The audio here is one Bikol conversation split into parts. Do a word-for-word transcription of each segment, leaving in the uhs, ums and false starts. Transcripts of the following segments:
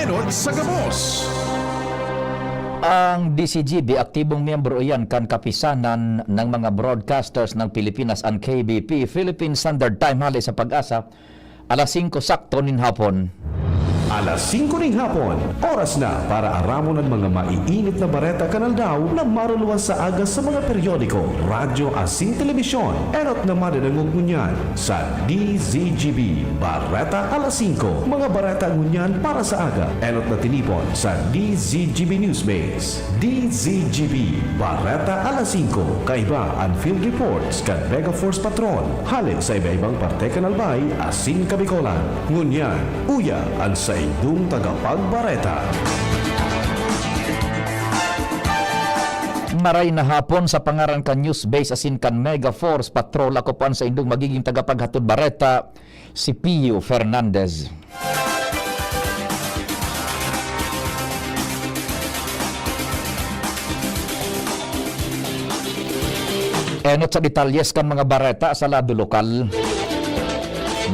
Sunod sa gabos. Ang D Z G B, aktibong miyembro iyan kan Kapisanan ng mga Broadcasters ng Pilipinas, an K B P, Philippine Standard Time, hale sa PAGASA, alas singko sakto nin hapon. Alas singko nin hapon, oras na para aramon an mga maiinit na bareta kan aldaw na maruluwas sa aga sa mga periodiko, radyo asin telebisyon. Enot na madadangog ngunyan sa D Z G B Bareta Alas Singko. Mga bareta ngunyan para sa aga, enot na tinipon sa D Z G B Newsbase. D Z G B Bareta Alas Singko. Kaiba an field reports kan Mega Force Patrol. Hale sa iba-ibang parte kan Albay asin Kabicolan. Ngunyan, uya an saindong tagapagbareta. Maray na hapon, sa pangaran kan Newsbase asin kan Mega Force Patrol, ako po an saindong magiging tagapaghatod bareta, si Pio Fernandez. Enot sa detalyes kan mga bareta sa lado lokal.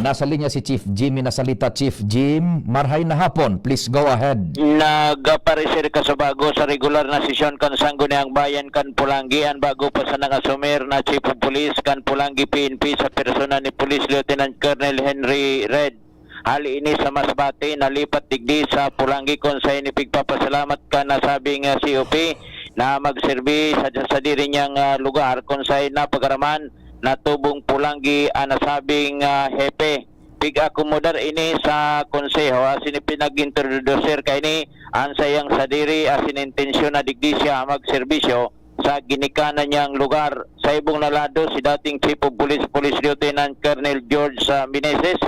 Nasa linya si Chief Jimmy Nasalita. Chief Jim, marhay na hapon. Please go ahead. Nag-aparecer kasubago sa regular na sesyon kan Sangguniang Bayan kan Polangui an bago pa sanang asumir na Chief of Police kan Polangui P N P sa persona ni Police Lieutenant Colonel Henry Red. Hali ini sa Masbate, nalipat digdi sa Polangui, kun saen ipigpapasalamat kan nasabing, ah, C O P na magserbi sa, sa sadiri niyang, ah, lugar, kun saen napagaraman na tubong Polangui an nasabing, ah, hepe. Pig-akomodar ini sa konseho asin ipinag-introdusir kaini an saiyang sadiri asin intensyon na digdi siya magserbisyo sa ginikanan niyang lugar. Sa ibong na lado, si dating Chief of Police, Police Lieutenant Colonel George, ah, Meneses,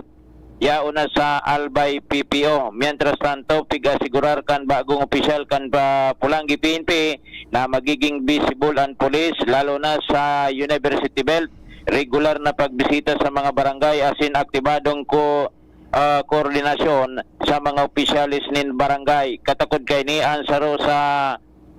yaon na sa Albay P P O. Mientras tanto, pig-asigurar kan bagong opisyal kan pa-, Polangui P N P na magiging visible an pulis, lalo na sa University Belt. Regular na pagbisita sa mga barangay asin aktibadong ko-, ah, koordinasyon sa mga opisyales nin barangay. Katakod kaini, an saro sa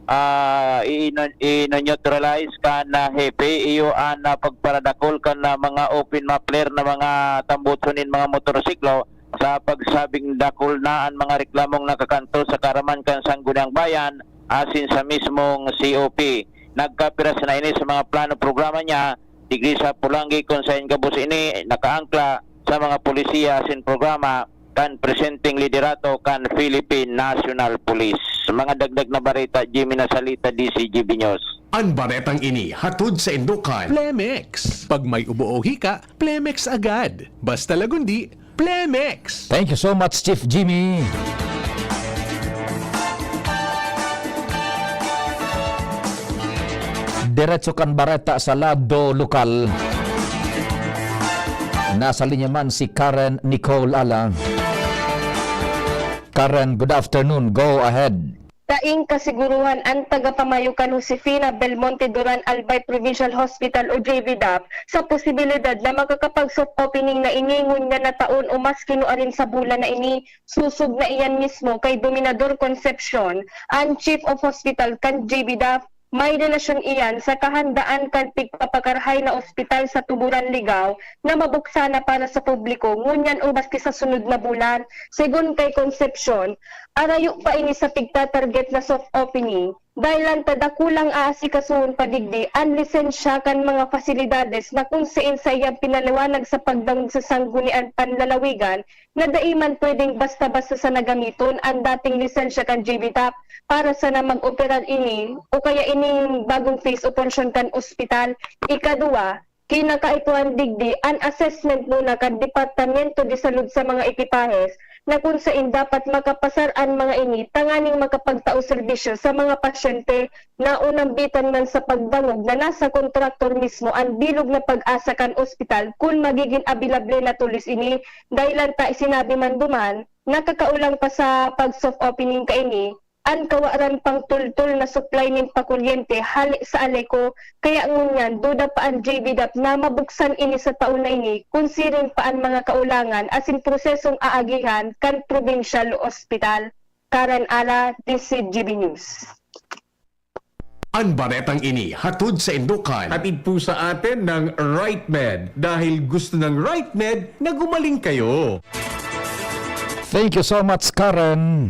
ah, i-, ino-, ino-neutralize kan, ah, hepe, iyo an, ah, pagparadakul kan, ah, mga open muffler na mga tambutso nin mga motorsiklo sa pagsabing dakul na an mga reklamong nakakanto sa kaaraman kan Sangguniang Bayan asin sa mismong C O P. Nagkapiras na ini sa mga plano programa niya digdi sa Polangui, kun saen gabos ini nakaangkla sa mga polisiya asin programa kan presenteng liderato kan Philippine National Police. Mga dagdag na bareta, Jimmy Nasalita, D Z G B News. An baretang ini hatod saindo kan Plemex. Pag may ubo o hika, Plemex agad. Basta lagundi, Plemex! Thank you so much, Chief Jimmy. Diretso kan bareta sa lado lokal. Nasa linya man si Karen Nicole Ala. Karen, good afternoon. Go ahead. Daing kasiguruhan an tagapamayo kan Josefina Belmonte Duran Albay Provincial Hospital o J V DAP sa posibilidad na makakapag-soft opening na ini ngunyan na taon o maski nuarin sa bulan na ini. Sosog na iyan mismo kay Dominador Concepcion, an Chief of Hospital kan J V DAP. May relasyon iyan sa kahandaan kan pigpapakarahay na ospital sa Tuburan, Ligao na mabuksan na para sa publiko ngunyan o maski sa sunod na bulan. Segun kay Concepcion, arayo pa ini sa pigtatarget na soft opening, dahelan ta dakulang aasikasuhon pa digdi an lisensya kan mga pasilidades na kun saen sa iyang pinaliwanag sa pagdangog sa Sangguniang Panlalawigan na dai man pwedeng basta-basta sana gamiton an dating lisensya kan J V DAP para sana mag-operar ini o kaya ining bagong phase o porsyon kan ospital. Ikaduwa, kinakaipuhan digdi an assessment muna kan Departamento de Salud sa mga ekipahes na kun saen dapat makapasar an mga ini tanganing makapagtao serbisyo sa mga pasyente na o nambitan man sa pagdangog na nasa kontraktor mismo an bilog na pag-asa kan ospital kun magigin abilable na tulis ini. Dahelan ta sinabi man duman, nakakaolang pa sa pag-soft opening kaini an kawaran pang tultol na supply nin pakuryente hale sa Aleco, kaya ngunyan duda pa an J V DAP na mabuksan ini sa taon na ini kun siring pa an mga kaolangan asin prosesong aagihan kan provincial ospital. Karen Ala, D Z G B News. An baretang ini hatod saindo kan Hatid po sa atin ng Right Med. Dahil gusto ng Right Med na gumaling kayo. Thank you so much, Karen.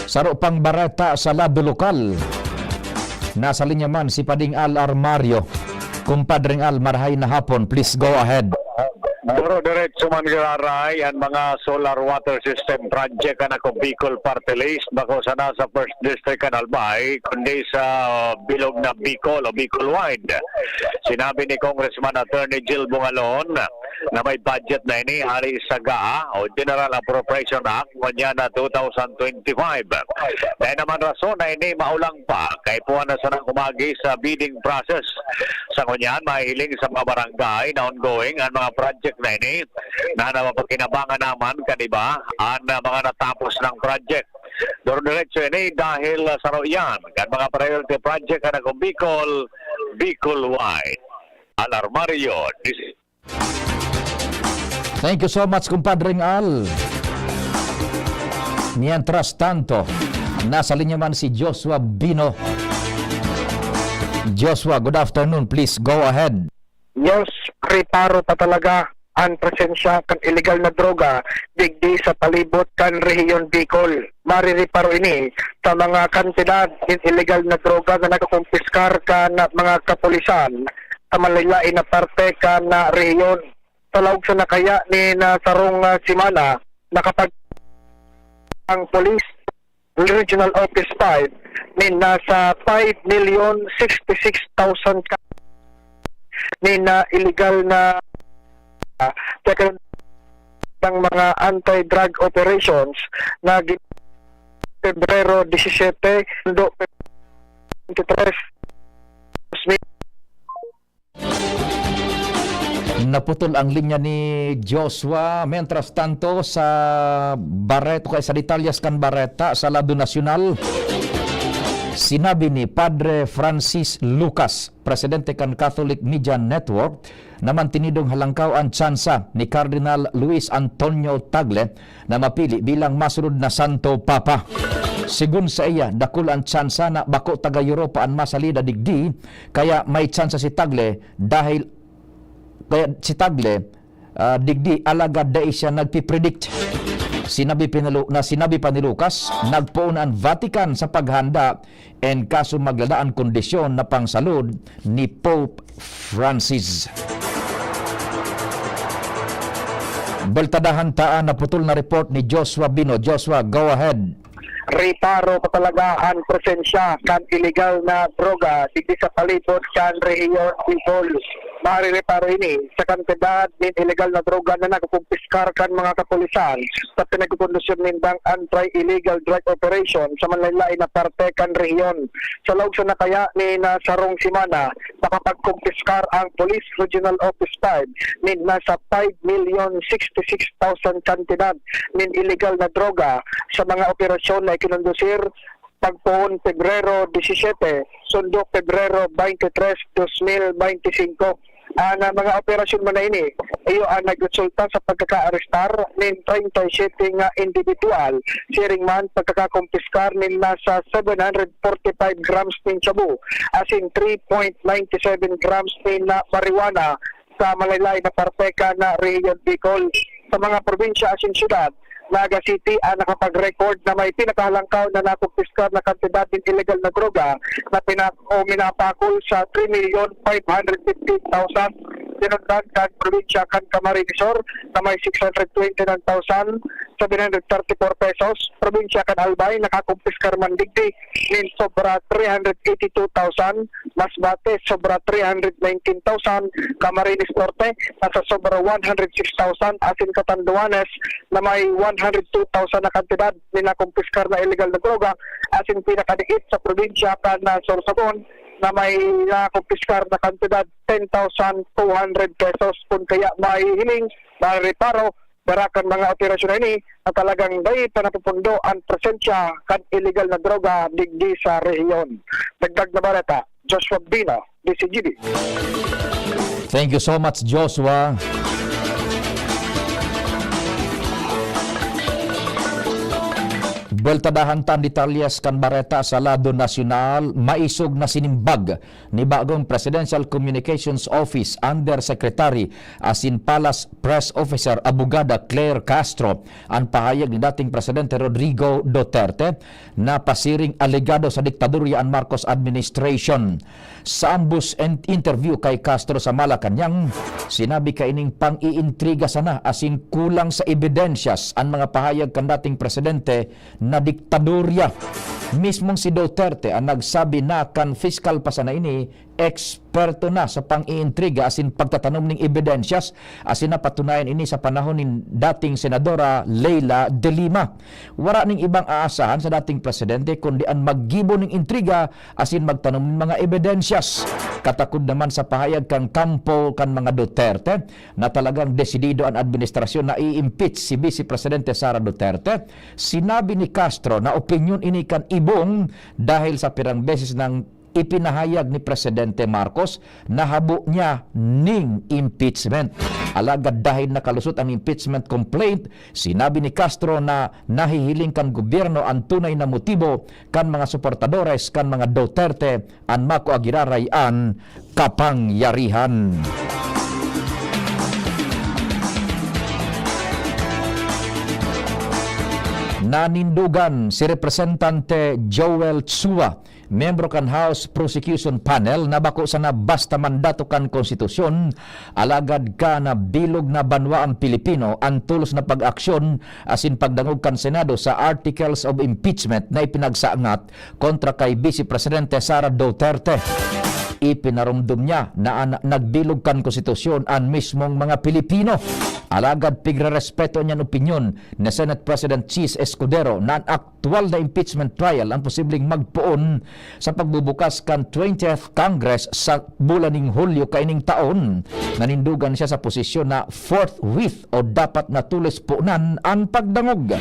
Saro pang bareta sa lado lokal. Nasa linya man si Pading Al Armario. Kumpadring Al, marahay na hapon. Please go ahead. Duro diretso man giraray an mga solar water system project kan Ako Bicol Party List, bako sana sa First District kan Albay, kundi sa bilog na Bicol o Bicol wide. Sinabi ni Congressman Attorney Jill Bungalon na may budget na ini hari sa GAA o General Appropriation Act ngunyan na two thousand twenty-five. Dai naman rason na ini maulang pa, kaipuhan na sanang umagi sa bidding process. Sa ngunyan, mahihiling sa mga barangay na ongoing an mga project na ini na napapakinabangan naman kan iba an, ah, mga natapos ng project. Duro-diretso ini dahil, ah, saro iyan kan mga priority project kan Ako Bicol, Bicol Wide. Alarmario, this is Thank you so much, Kumpadring Al. Mientras tanto, nasa linya man si Joshua Bino. Joshua, good afternoon. Please go ahead. Diyos, reparo pa talaga an presensya kan iligal na droga digdi sa palibot kan Rehiyon Bicol. Marireparo ini sa mga kantidad nin iligal na droga na nakakumpiskar kan mga kapulisan sa manlaen-laen na parte kan, ah, rehiyon. Sa laog sana kaya nin, ah, sarong, ah, semana, nakapag-, ang Police Regional Office five nin nasa five million sixty-six thousand ka-, nin, ah, iligal na, ah, kaya ng mga anti-drug operations na gin-, Pebrero disisiete, Pebrero twenty-three, Naputol ang linya ni Joshua. Mientras tanto, sa Barreto, kay sa detalyes kan Bareta, sa lado nasyonal, sinabi ni Padre Francis Lucas, presidente kan Catholic Media Network, na mantinidong halangkaw an tsansa ni Cardinal Luis Antonio Tagle na mapili bilang masunod na Santo Papa. Sigon saiya, dakul an tsansa na bako taga Europa an masalida digdi, kaya may tsansa si Tagle dahil, kaya si Tagle, ah, digdi, alagad dai siya nagpipredict. Sinabi pinalu-, na sinabi pa ni Lucas, nagpoon an Vatican sa paghanda en kaso maglalaan kondisyon na pangsalud ni Pope Francis. Bultadahan ta an naputol na report ni Joshua Bino. Joshua, go ahead. Reparo pa talaga an presensya kan iligal na droga digdi sa palibot kan rehiyon Bicol. Marireparo ini sa kantidad nin iligal na droga na nakukumpiskar kan mga kapulisan sa pinagkukondusir nindang anti-illegal drug operation sa manlaen-laen na parte kan rehiyon. Sa laog sana kaya nin sarong semana, nakapagkumpiskar ang Police Regional Office five nin nasa five million sixty-six thousand kantidad nin iligal na droga sa mga operasyon na ikinondusir pagpoon Pebrero disisiete, sundo Pebrero twenty-three, dos mil benti singko. An, ah, mga operasyon man na ini, iyo ang nagresulta sa pagkakaarestar nin treinta y siete nga individual, siring man pagkakakumpiskar nin nasa seven hundred forty-five grams nin shabu, asin three point nine seven grams nin, ah, marijuana sa manlaen-laen na parte kan, ah, Rehiyon Bicol. Sa mga probinsya asin syudad, Naga City ang nakapag-record na may pinakahalangkaw na nakumpiskar na kantidad nin iligal na droga na pina-, o minapakol sa three million five hundred fifteen thousand. Sinundan kan probinsya kan Camarines Sur na may six hundred twenty-nine thousand seven hundred thirty-four pesos. Probinsya kan Albay nakakumpiskar man digdi nin sobra three hundred eighty-two thousand, Masbate sobra three hundred nineteen thousand, Camarines Norte nasa sobra one hundred six thousand, asin Catanduanes na may one hundred two thousand na kantidad nin nakumpiskar na iligal na droga, asin pinakadikit sa probinsya kan, ah, Sorsogon na may nakumpiskar na kantidad ten thousand two hundred pesos. Kun kaya mahihiling, marereparo, dara kan mga operasyon na ini na talagang dai pa napupundo an presensya kan iligal na droga digdi sa rehiyon. Dagdag na bareta, Joshua Bino, D C G B. Thank you so much, Joshua. Well, tadahan tan detalyes kan bareta sa lado nasyonal. Maisog na sinimbag ni bagong Presidential Communications Office Undersecretary asin Palace Press Officer, Abogada Claire Castro, an pahayag ni dating Presidente Rodrigo Duterte na pasiring alegado sa diktadorya an Marcos administration. Sa ambos en-, interview kay Castro sa Malacañang, sinabi kaining pang-iintriga sana asin kulang sa ebidensyas an mga pahayag kan dating presidente na diktadorya. Mismong si Duterte an nagsabi na kan piskal pa sana ini eksperto na sa pang-iintriga asin pagtatanom ning ebidensyas asin napatunayan ini sa panahon ni dating Senadora Leila de Lima. Wara ning ibang aasahan sa dating presidente kundi an maggibo ning intriga asin magtanom nin mga ebidensyas. Katakod naman sa pahayag kan kampo kan mga Duterte na talagang desidido an administrasyon na i-impeach si Vice Presidente Sara Duterte, sinabi ni Castro na opinyon ini kan ibong dahil sa pirang beses nang ipinahayag ni Presidente Marcos na habo niya ning impeachment. Alagad dahil nakalusot ang impeachment complaint, sinabi ni Castro na nahihiling kan gobyerno an tunay na motibo kan mga suportadores kan mga Duterte an makua giraray an kapangyarihan. Nanindogan si Representante Joel Chua, miyembro kan House Prosecution Panel, na bako sana basta mandato kan konstitusyon, alagad kan bilog na banwa an Pilipino, an tolos na pag-aksyon asin pagdangog kan Senado sa Articles of Impeachment na ipinagsangat kontra kay Vice Presidente Sara Duterte. Ipinaromdom niya na an nagbilog kan konstitusyon an mismong mga Pilipino. Alagad pigrerespeto niyan opinyon ni Senate President Chiz Escudero na an aktual na impeachment trial an posibleng magpoon sa pagbubukas kan twentieth Congress sa bulan ning Hulyo kaining taon. Nanindogan siya sa posisyon na forthwith o dapat na tulos ponan an pagdangog.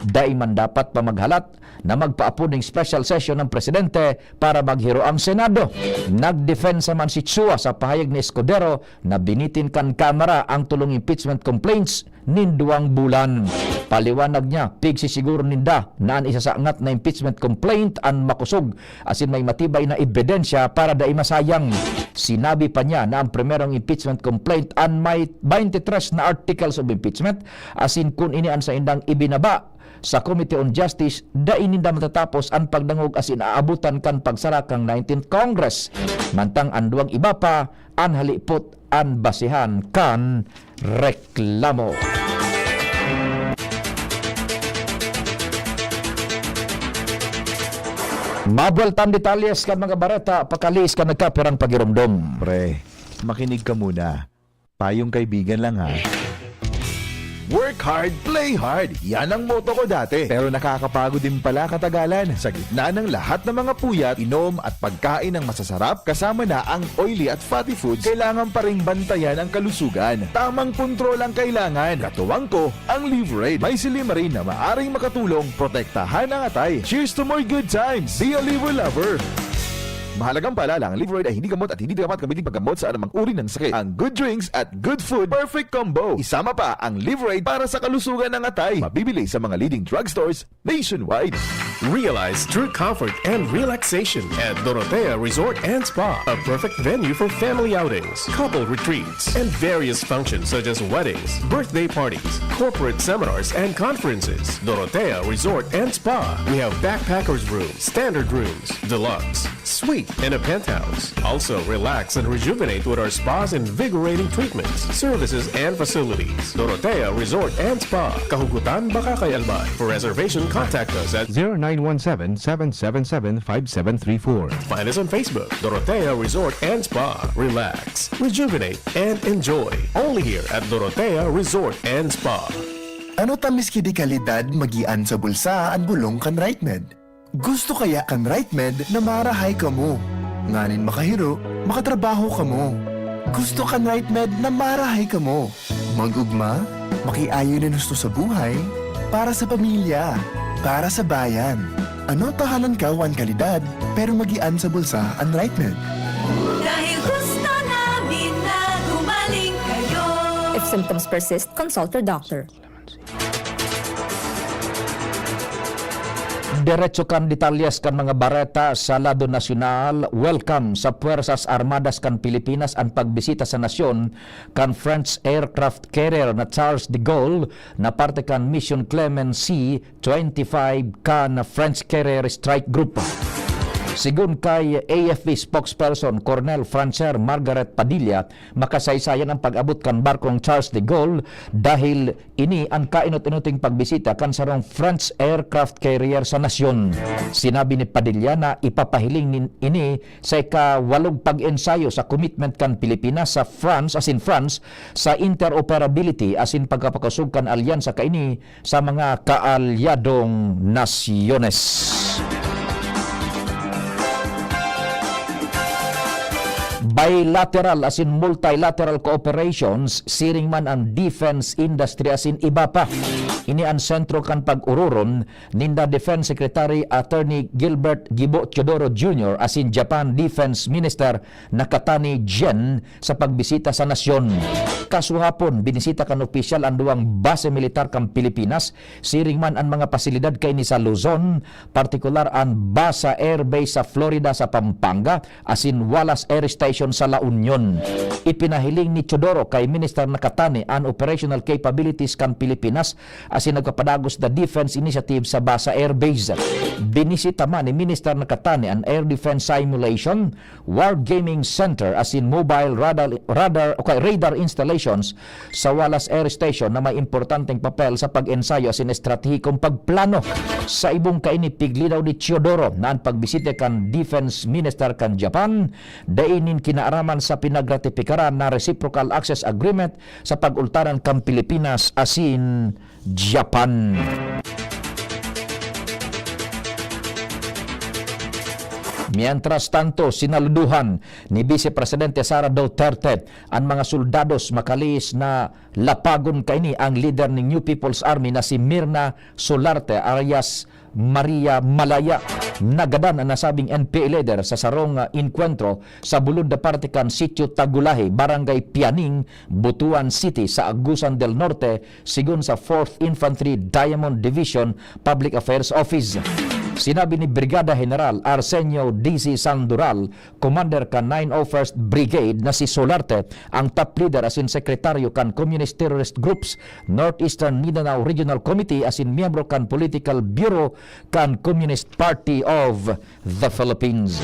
Dai man dapat pa maghalat na magpaapod ning special session ang presidente para maghiro ang Senado. Nagdepensa man si Chua sa pahayag ni Escudero na binitin kan Kamara ang tolong impeachment complaints nin duwang bulan. Paliwanag niya, pigsisiguro ninda na an isasangat na impeachment complaint an makosog asin may matibay na ebidensya para dai masayang. Sinabi pa niya na ang primerong impeachment complaint an may twenty-three na articles of impeachment asin kun ini an saindang ibinaba sa Committee on Justice, dai ninda matatapos an pagdangog asin aabotan kan pagsara kan nineteenth Congress. Mantang an duwang iba pa, an halipot an basehan kan reklamo. Mabueltan detalyes kan mga bareta, pakaliis kan nagkapirang pagiromdom. Pre, makinig ka muna. Payong kaibigan lang, ha. Work hard, play hard. Yan ang motto ko dati. Pero nakakapagod din pala katagalan. Sa gitna ng lahat ng mga puyat, inom at pagkain ng masasarap, kasama na ang oily at fatty foods, kailangan pa ring bantayan ang kalusugan. Tamang kontrol ang kailangan. Katuwang ko, ang Liverade. May silymarin na maaring makatulong protektahan ang atay. Cheers to more good times! Be a Liver Lover! Mahalagang paalala, ang Liverade ay hindi gamot at hindi dapat gamitin paggamot sa anumang uri ng sakit. Ang good drinks at good food, perfect combo. Isama pa ang Liverade para sa kalusugan ng atay. Mabibili sa mga leading drugstores nationwide. Realize true comfort and relaxation at Dorotea Resort and Spa, a perfect venue for family outings, couple retreats, and various functions such as weddings, birthday parties, corporate seminars, and conferences. Dorotea Resort and Spa. We have backpackers room, standard rooms, deluxe, suite, and a penthouse. Also, relax and rejuvenate with our spa's invigorating treatments, services, and facilities. Dorotea Resort and Spa, Kahugutan, Bacacay, Albay. For reservation, contact us at zero nine one seven, seven seven seven, five seven three four. Find us on Facebook, Dorotea Resort and Spa. Relax, rejuvenate, and enjoy. Only here at Dorotea Resort and Spa. Ano ta miski di kalidad, magian sa bulsa an bolong kan Rightmed? Gusto kaya kan Rightmed na marahay kamo? Nganing makahiro, makatrabaho kamo. Gusto kan Rightmed na marahay kamo? Mag-ugma, makiayon nin husto sa buhay, para sa pamilya, para sa bayan. Ano ta halangkaw an kalidad, pero magian sa bulsa an Rightmed? Dahil gusto namin na gumaling kayo. If symptoms persist, consult your doctor. Diretso kan detalyes kan mga bareta sa lado nasyonal, welcome sa Puwersas Armadas kan Pilipinas an pagbisita sa nasyon kan French aircraft carrier na Charles de Gaulle na parte kan Mission Clemenceau twenty-five kan French carrier strike group. Sigon kay A F P spokesperson Colonel Francher Margaret Padilla, makasaysayan ang pag-abot kan barkong Charles de Gaulle dahil ini an kainot-inoting pagbisita kan sarong French aircraft carrier sa nasyon. Sinabi ni Padilla na ipapahiling nin-, ini sa ikawalog pag-ensayo sa commitment kan Pilipinas sa France, asin France, sa interoperability asin pagkapakosog kan alyansa kaini sa mga kaalyadong nasyones. Bilateral asin multilateral cooperations, siring man ang defense industry asin iba pa. Ini an sentro kan pag-ororon ninda Defense Secretary Attorney Gilbert Gibo Teodoro Junior asin Japan Defense Minister Nakatani Jen sa pagbisita sa nasyon. Kasuhapon, binisita kan opisyal an duwang base militar kan Pilipinas, siring man an mga pasilidad kaini sa Luzon, partikular an Basa Air Base sa Florida sa Pampanga, asin Walas Air Station sa La Union. Ipinahiling ni Teodoro kay Minister Nakatani an operational capabilities kan Pilipinas asin nagpapadagos na defense initiative sa Basa Air Base. Binisita man ni Minister Nakatani an Air Defense Simulation, Wargaming Center asin mobile radar, radar o kay radar installations sa Walas Air Station na may importanteng papel sa pag-ensayo asin estratehikong pagplano. Sa ibong kaini, pigli daw ni Teodoro na an pagbisita kan Defense Minister kan Japan dai nin kinaaraman sa pinagratipikaran na Reciprocal Access Agreement sa pag-ultaran kan Pilipinas asin Japan. Mientras tanto, sinaluduhan ni Vice Presidente Sara Duterte an mga soldados makalihis na lapagon kaini ang lider ning New People's Army na si Mirna Solarte alias Maria Malaya. Nagadan an nasabing N P A leader sa sarong, ah, enkwentro sa bulod na parte kan Sitio Tagulahi, Barangay Pianing, Butuan City, sa Agusan del Norte, sigon sa Fourth Infantry Diamond Division Public Affairs Office. Sinabi ni Brigada General Arsenio D C Sandoral, commander kan nine oh first Brigade, na si Solarte ang top leader asin sekretaryo kan communist terrorist groups Northeastern Mindanao Regional Committee asin miyembro kan Political Bureau kan Communist Party of the Philippines.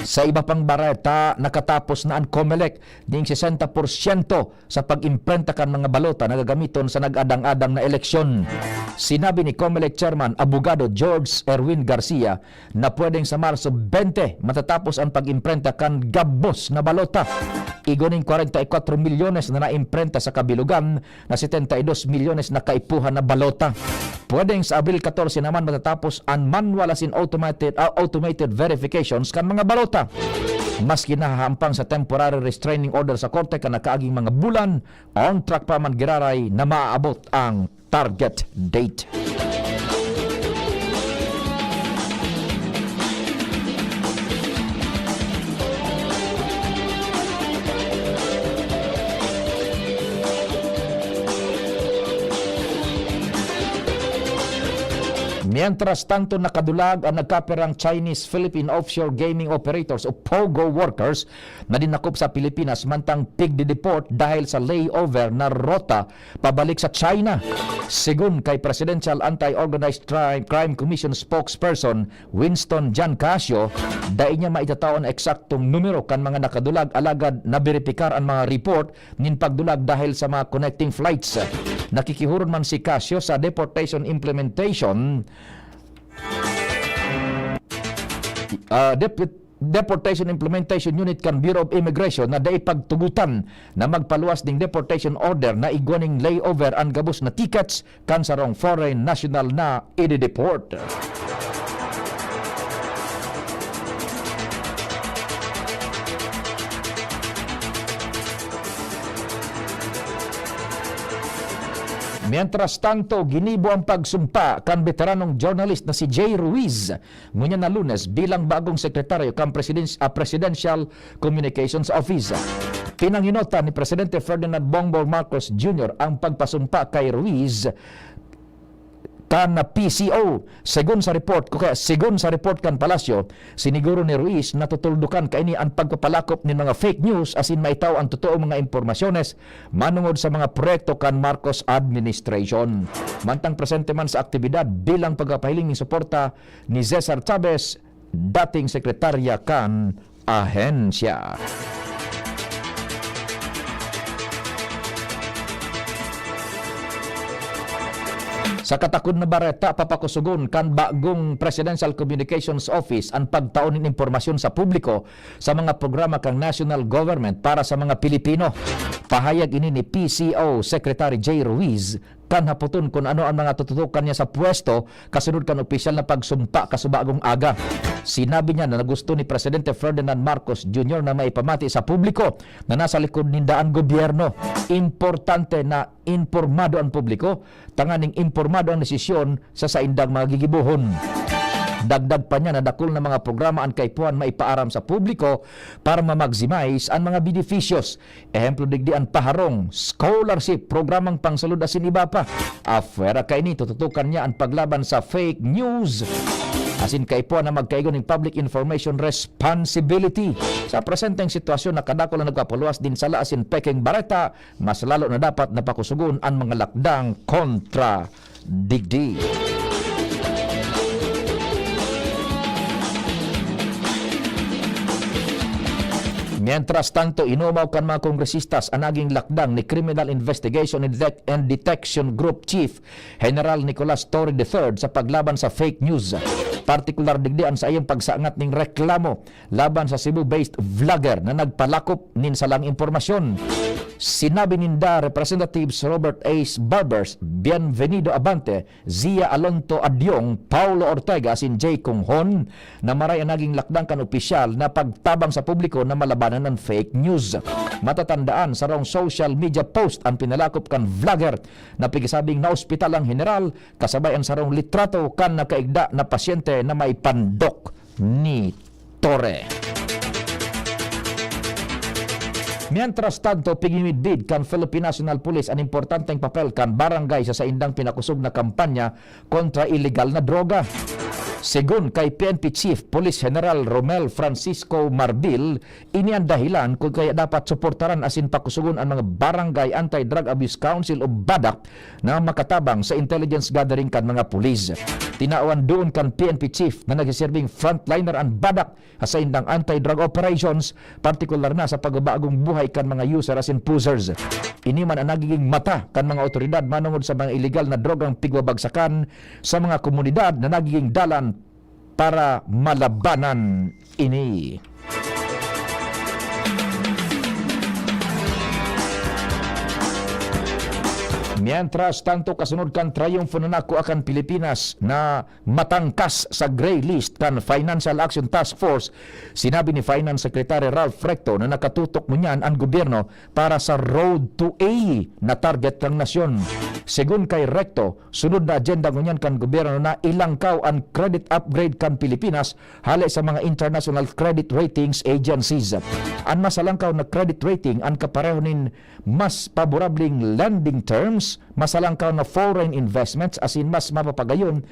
Sa iba pang bareta, nakatapos na an Comelec ning sesenta porsyento sa pag-imprenta kan mga balota na gagamiton sa nag-adang-adang na eleksyon. Sinabi ni Comelec Chairman Abogado George Erwin Garcia na pwedeng sa Marso bente matatapos an pag-imprenta kan gabos na balota. Igwa nin kwarenta y kwatro milyones na naimprenta sa kabilogan na setenta y dos milyones na kaipuhan na balota. Pwedeng sa Abril katorse naman matatapos an manual asin automated, ah, automated verifications kan mga balota. Maski nahahampang sa temporary restraining order sa korte kan nakaaging mga bulan, on track pa man giraray na maaabot ang target date. Mientras tanto, nakadulag an nagkapirang Chinese Philippine Offshore Gaming Operators o POGO workers na dinakop sa Pilipinas mantang pigdi-deport dahil sa layover na rota pabalik sa China. Sigon kay Presidential Anti-Organized Crime, Crime Commission spokesperson Winston John Casio, dai niya maitatao an eksaktong numero kan mga nakadulag, alagad naberipikar an mga report nin pagdulag dahil sa mga connecting flights. Nakikihuron man si Casio sa deportation implementation, ah, dep-, Deportation Implementation Unit kan Bureau of Immigration na dai pagtugotan na magpaluwas ning deportation order na igwa ning layover an gabos na tickets kan sarong foreign national na i-deport. Mientras tanto, ginibo ang pagsumpa kan beteranong journalist na si Jay Ruiz ngunyan na Lunes bilang bagong sekretaryo kan Presidens-, ah, Presidential Communications Office. Pinanginota ni Presidente Ferdinand Bongbong Marcos Junior ang pagpasumpa kay Ruiz an P C O. Segun sa report, o kaya segun sa report kan Palasyo, siniguro ni Ruiz na tutuldukan kaini an pagpapalakop nin mga fake news asin maitao an totoong mga impormasyones manongod sa mga proyekto kan Marcos administration. Mantang presente man sa aktibidad bilang pagpapahiling nin suporta ni Cesar Chavez, dating sekretarya kan ahensya. Sa katakod na bareta, papakusogon kan bagong Presidential Communications Office an pagtao nin impormasyon sa publiko sa mga programa kan national government para sa mga Pilipino. Pahayag ini ni P C O Secretary Jay Ruiz kan hapoton kun ano an mga tututukan niya sa pwesto kasunod kan opisyal na pagsumpa kasubagong aga. Sinabi niya na gusto ni Presidente Ferdinand Marcos Junior na maipamati sa publiko na nasa likod ninda an gobyerno. Importante na impormado an publiko tanganing impormado ang desisyon sa saindang mga gigibohon. Dagdag pa niya na dakul na mga programa an kaipuhan maipaaram sa publiko para ma-maximize an mga benepisyos. Ehemplo digdi an paharong, scholarship, programang pangsalud asin iba pa. Apwera kaini, tututukan niya an paglaban sa fake news asin kaipuhan na magkaigo nin public information responsibility. Sa presenteng sitwasyon, nakadakul ang nagpapaluwas nin sala asin pekeng bareta, mas lalo na dapat na pakusugon an mga lakdang kontra digdi. Mientras tanto, inumaw kan mga kongresistas an naging lakdang ni Criminal Investigation and Detec-, and Detection Group Chief General Nicolas Torre the third sa paglaban sa fake news. Partikular digdi an saiyang pagsangat ning reklamo laban sa Cebu-based vlogger na nagpalakop nin salang impormasyon. Sinabi ninda Representatives Robert Ace Barbers, Bienvenido Abante, Zia Alonto Adiong, Paulo Ortega asin Jay Conghon na maray an naging lakdang kan opisyal na pagtabang sa publiko na malabanan an fake news. Matatandaan, sarong social media post an pinalakop kan vlogger na pigsabing naospital ang general kasabay an sarong litrato kan nakaigda na pasyente na may pandok ni Torre. Mientras tanto, pigimidbid kan Philippine National Police an importanteng papel kan barangay sa saindang pinakosog na kampanya kontra iligal na droga. Segun kay P N P Chief Police General Romel Francisco Marbil, ini an dahilan kun kaya dapat suportaran asin pakusugon an mga Barangay Anti-Drug Abuse Council o BADAC na makatabang sa intelligence gathering kan mga pulis. Tinawan duon kan P N P chief na nagsiserbing frontliner an BADAC sa saindang anti-drug operations, partikular na sa pagbabagong buhay kan mga user asin posers. Ini man an nagiging mata kan mga awtoridad manongod sa mga iligal na drogang pigwabagsakan sa mga komunidad na nagiging dalan para malabanan ini. Mientras tanto, kasunod kan triyumfo na nakua kan Pilipinas na matangkas sa grey list kan Financial Action Task Force, sinabi ni Finance Secretary Ralph Recto na nakatutok ngunyan an gobyerno para sa Road to A na target kan nasyon. Segun kay Recto, sunod na agenda ngunyan kan gobyerno na ilangkaw an credit upgrade kan Pilipinas hale sa mga international credit ratings agencies. An masalangkaw na credit rating an kapareho nin mas paborableng lending terms, masalangkaw na foreign investments asin mas mapapagayon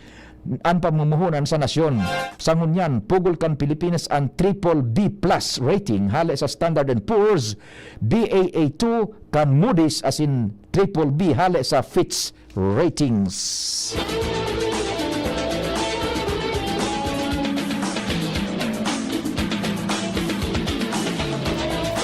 an pamumuhunan sa nasyon. Sa ngunyan, pugol kan Pilipinas an triple B plus rating hale sa Standard and Poor's, B A A two kan Moody's asin triple B hale sa Fitch Ratings.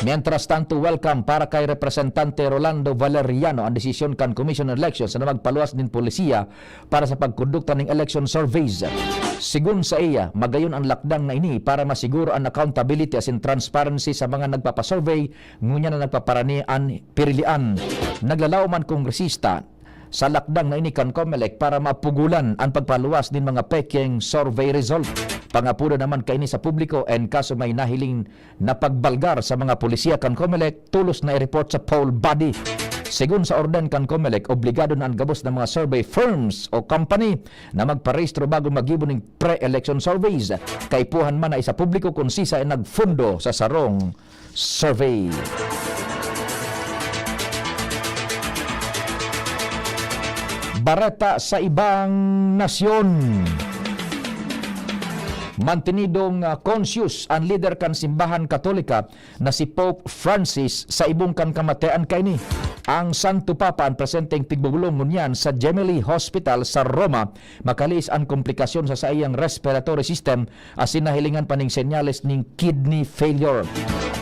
Mientras tanto, welcome para kay Representante Rolando Valeriano an desisyon kan Commission on Elections na magpaluwas nin polisiya para sa pagkondukta nin election surveys. Segun saiya, magayon an lakdang na ini para masiguro an accountability asin transparency sa mga nagpapasurvey ngunyan na nagpaparani an pirilian. Naglalaom an kongresista sa lakdang na ini kan Comelec para mapugulan an pagpaluwas nin mga pekeng survey result. Pangapodan naman kaini sa publiko, en kaso may nahiling na pagbalgar sa mga polisiya kan Comelec, tolos na i-report sa poll body. Segun sa orden kan Comelec, obligado na an gabos na mga survey firms o company na magparehistro bago maggibo nin pre-election surveys. Kaipuhan man na isapubliko kun sisay an nagfundo sa sarong survey. Bareta sa ibang nasyon. Mantenidong, ah, conscious an lider kan Simbahan Katolika na si Pope Francis sa ibong kan kamatian kaini. Ang Santo Papa an presenteng tigbobolong ngunyan sa Gemelli Hospital sa Roma, makalihis an komplikasyon sa saiyang respiratory system asin nahilingan pa ning senyales nin kidney failure.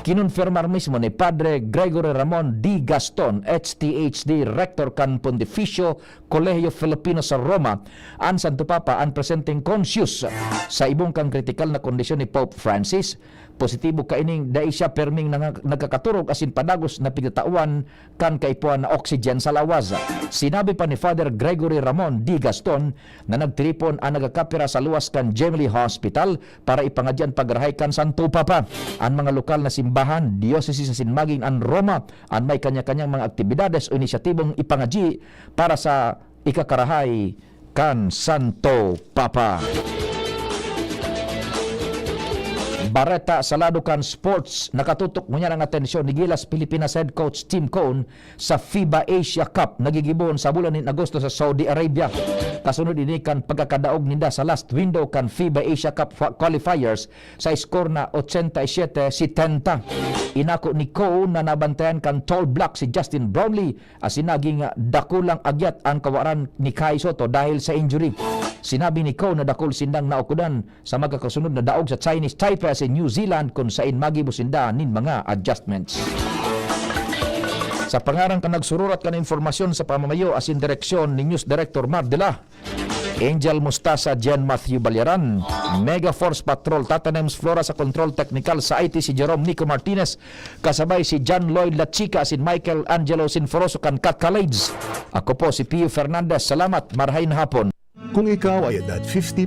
Kinonfirmar mismo ni Padre Gregory Ramon D. Gaston, H T H D, Rector kan Pontificio Colegio Filipino sa Roma, an Santo Papa an presenteng conscious sa ibong kan kritikal na kondisyon ni Pope Francis. Positibo kaining dai siya perming nanga-, nagkakaturog asin padagos na pigtatawan kan kaipuhan na oxygen sa lawas. Sinabi pa ni Father Gregory Ramon D. Gaston na nagtiripon an nagkakapira sa luwas kan Gemelli Hospital para ipangadyi an pagrahay kan Santo Papa. An mga lokal na simbahan, diocese asin magin an Roma, an may kanya-kanyang mga aktibidades o inisyatibong ipangadyi para sa ikakarahay kan Santo Papa. Bareta sa lado kan sports, nakatutok ngunyan ang atensyon ni Gilas Pilipinas head coach Tim Cone sa FIBA Asia Cup na gigibohon sa bulan nin Agosto sa Saudi Arabia. Kasunod ini kan pagkakadaog ninda sa last window kan FIBA Asia Cup fa-, qualifiers sa score na ochenta y siete setenta. Inako ni Cone na nabantayan kan Tall Black si Justin Brownlee asin naging dakulang agyat an kawaran ni Kai Sotto dahil sa injury. Sinabi ni Cone na dakul sindang naukodan sa magkakasunod na daog sa Chinese Taipei asin New Zealand, kun sain magibo sinda nin mga adjustments. Sa pangaran kan nagsururat kan impormasyon sa pamamayo asin direksyon ni News Director Mar de la Angel Mustasa, Jen Matthew Balyaran, Mega Force Patrol, Tata Nems Flora sa kontrol teknikal, sa I T si Jerome Nico Martinez, kasabay si John Lloyd Lachica asin Michael Angelo Sinforoso kan Katkalids. Ako po si Pio Fernandez. Salamat, marahay na hapon. Kung ikaw ay edad fifty